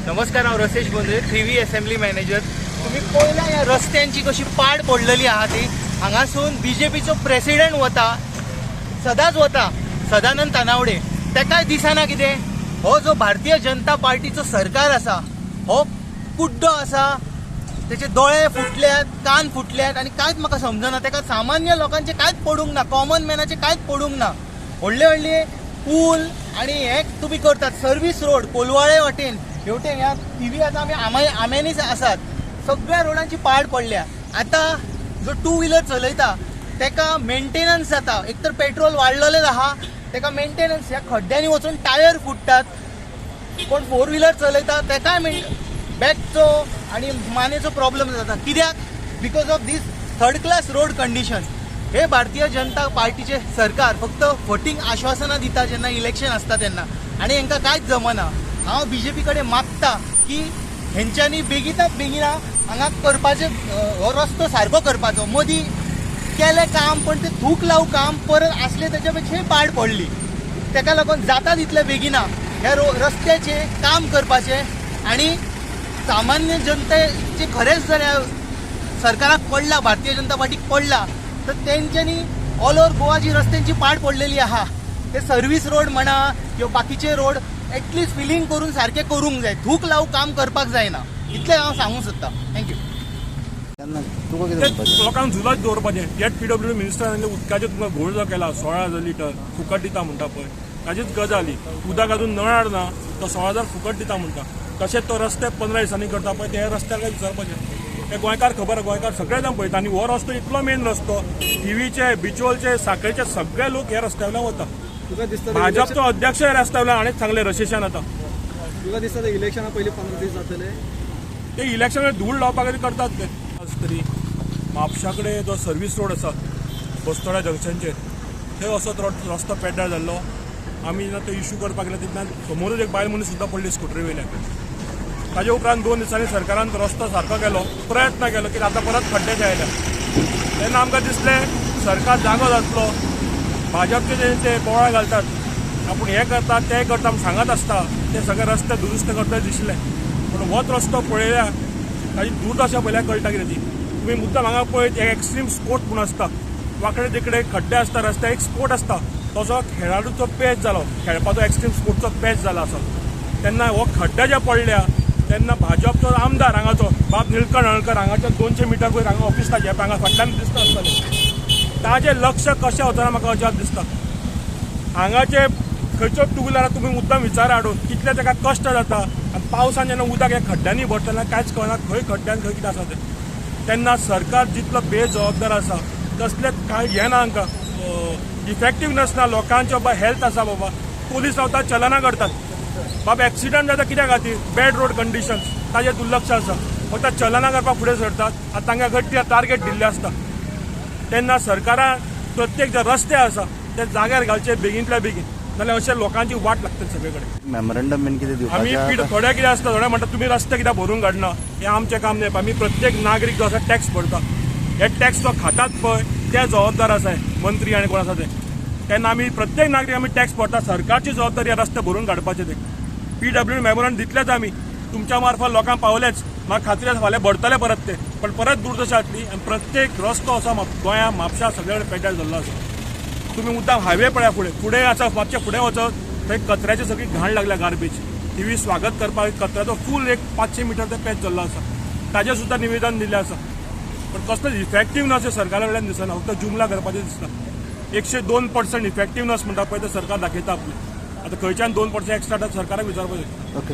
नमस्कार, हांव रसेश बोंद्रे, थिवी assembly manager. तुमी पळयला ह्या रस्त्यांची कशी पाड पडलेली आहा ती. हांगासून बीजेपीचो प्रेसिडेंट वता, सदांच वता, सदानंद तानावडे. तेकाय दिसना कितें हो जो भारतीय जनता पार्टीचो सरकार आसा हो कुड्डो आसा. तेचे दोळे फुटल्यात, कान फुटल्यात आनी कांयच म्हाका समजना. तेका सामान्य लोकांचें कांयच पडूंक ना, कॉमन मॅनाचें कांयच पडूंक ना. व्हडले व्हडले पूल आनी हे तुमी करतात, सर्वीस रोड कोलवाळे वाटेन हेवटेन ह्या थिवी आतां आमी आम्यांनीच आसात, सगळ्या रोडांची पाड पडल्या. आतां जो टू व्हिलर चलयता तेका मेंटेनन्स जाता, एक तर पेट्रोल वाडलेलें आहा, तेका मेंटेनन्स ह्या खड्ड्यांनी वचून टायर फुट्टात. कोण फोर व्हिलर चलयता तेकाय बॅकचो आनी मानेचो प्रॉब्लम जाता. कित्याक? Because of this third class road condition. हे भारतीय जनता पार्टीचे सरकार फक्त फटींग आश्वासनां दिता जेन्ना इलेक्शन आसता तेन्ना, आनी हेंकां कांयच जमना. हांव बीजेपी कडेन मागता की हेंच्यांनी बेगिनात बेगिना हांगा करपाचें, हो रस्तो सारको करपाचो. मदीं केलें काम पण ते थूक लाव काम परत आसले तेच्या पेक्षाय पाड पडली. तेका लागून जाता तितले बेगिना ह्या रस्त्याचें काम करपाचें आनी सामान्य जनतेचे खरेंच जर ह्या सरकाराक पडला, भारतीय जनता पार्टीक पडला, तर तेंच्यांनी ऑल ओवर गोवा जी रस्त्यांची पाड पडलेली आहा ते सर्वीस रोड म्हणा किंवा बाकीचे रोड एटलिस्ट फिलिंग करून सारकें करूंक जाय. थूक लाव काम करपाक जायना, इतलें हांव सांगूंक सोदतां. Thank you. तुका कितें म्हणपाचें? लोकांक झुलत दवरपाचें. येट पीडब्ल्यू मिनिस्टरान उदकाचें तुमकां घोळ जो केला 16,000 लिटर फुकट दिता म्हणटा पळय, ताजीच गजाल ही. उदक अजून नळार ना, तो 16,000 फुकट दिता म्हणटा. तशेंच तो रस्ते 15 दिसांनी करता पळय, ते रस्त्यार काय विचारपाचें. ते गोंयकार खबर, गोंयकार सगळे जाण पळयता. आनी हो रस्तो इतलो मेन रस्तो, थिवीचे, बिचोलचे, साखळेचे सगळे लोक ह्या रस्त्या वयल्यान वता. भाजपचो अध्यक्ष ह्या रस्त्या वयल्यान हाणें सांगलें रशेशान. आतां तुका दिसता इलेक्शना पयलीं 15 दीस जातले? ते इलेक्शन धूळ लावपा खातीर करतात ते. आज तरी म्हापशा कडेन जो सर्वीस रोड आसा बस्तोड्या जंक्शनचेर, थंय असोच रस्तो पेड्ड्यार जाल्लो. आमी जेन्ना तो इशू करपाक गेले तेन्ना समोरूच एक बायल मनीस सुद्दां पडली स्कुटरी वयल्यान. ताजे उपरांत 2 दिसांनी सरकारान रस्तो सारको केलो, प्रयत्न केलो की आतां परत खड्डे आयल्या. तेन्ना आमकां दिसलें सरकार जागो जातलो, भाजपचे जे ते बोवाळ घालतात आपूण हें करता तें करता म्हूण सांगत आसता, ते सगळे रस्ते दुरुस्त करता दिसलें. पूण होच रस्तो पळयल्यार ताजी दुर्दशा पळयल्यार कळटा कितें ती. तुमी मुद्दाम हांगा पळयत एक एक्स्ट्रीम स्पोर्ट म्हूण आसता, वांकडे तिकडे खड्डे आसता रस्त्यार, एक स्पोर्ट आसता तसो खेळाडूचो पेच जालो, खेळपाचो एक्स्ट्रीम स्पोर्टचो पेच जाला असो. तेन्ना हो खड्डे जे पडल्या तेन्ना भाजपचो आमदार हांगाचो बाब निळकंठ हळकर हांगाच्या 200 मिटर वयर हांगा ऑफिस ताजें हांगा फाटल्यान दिसता आसतलें, ताजें लक्ष कशें वचना म्हाका अजाप दिसता. हांगाचे खंयचो टू व्हिलराक तुमी मुद्दाम विचार हाडून कितले ताका कश्ट जाता. आनी पावसान जेन्ना उदक ह्या खड्ड्यांनी भरता तेन्ना कांयच कळना खंय खड्ड्यान खंय कितें आसा तें. तेन्ना सरकार जितलो बेजबाबदार आसा, तसलें कांय हें ना हांकां, इफेक्टिवनस ना लोकांचे. बाबा हेल्थ आसा बाबा, पोलीस रावतात चलना करतात. बाबा एक्सिडंट जाता कित्या खातीर? बॅड रोड कंडिशन्स, ताजें दुर्लक्ष आसा. फक्त चलना करपाक फुडें सरतात आनी तांकां घट्ट टार्गेट दिल्लें आसता. तेन्ना सरकारान प्रत्येक जे रस्ते आसा ते जाग्यार घालचे बेगीनतल्या बेगीन, नाल्यार अशे लोकांची वाट लागतली सगळे कडेन. मेमोरंडम बीन कितें आमी दिवपाचें? थोडे कितें आसता, थोडे म्हणटा तुमी रस्ते कित्याक भरून काडना, हें आमचें काम न्हय. आमी प्रत्येक नागरीक जो आसा टॅक्स भरता, हे टॅक्स जो खातात पळय ते जबाबदार आसा मंत्री आनी कोण आसा ते. तेन्ना आमी प्रत्येक नागरीक आमी टॅक्स भरता, सरकारची जबाबदारी रस्ते भरून काडपाचे. ते पीडब्ल्यू मेमोरंडम दितलेच आमी, तुमच्या मार्फत लोकांक पावलेच, म्हाका खात्री आसा फाल्यां भरतले परत ते. पण परत दुर्दशा जातली आनी प्रत्येक रस्तो असो गोंया म्हापशा सगळे कडेन पेड्ड्यार जाल्लो आसा. तुमी मुद्दाम हायवे पळया, फुडें फुडें आसा, मातशें फुडें वचत थंय कचऱ्याची सगळी घाण लागल्या, गार्बेज. थिवी स्वागत करपाक कचऱ्याचो फूल एक 500 मिटर ते पॅच जाल्लो आसा, ताजें सुद्दां निवेदन दिल्लें आसा. पण कसलेच इफेक्टिवनस सरकारा कडल्यान दिसना, फक्त जुमला करपाचें दिसता. 102% इफेक्टिवनस म्हणटा पळय ते सरकार दाखयता आपली. आतां खंयच्यान 2% एक्स्ट्रा सरकाराक विचारपाचें. ओके.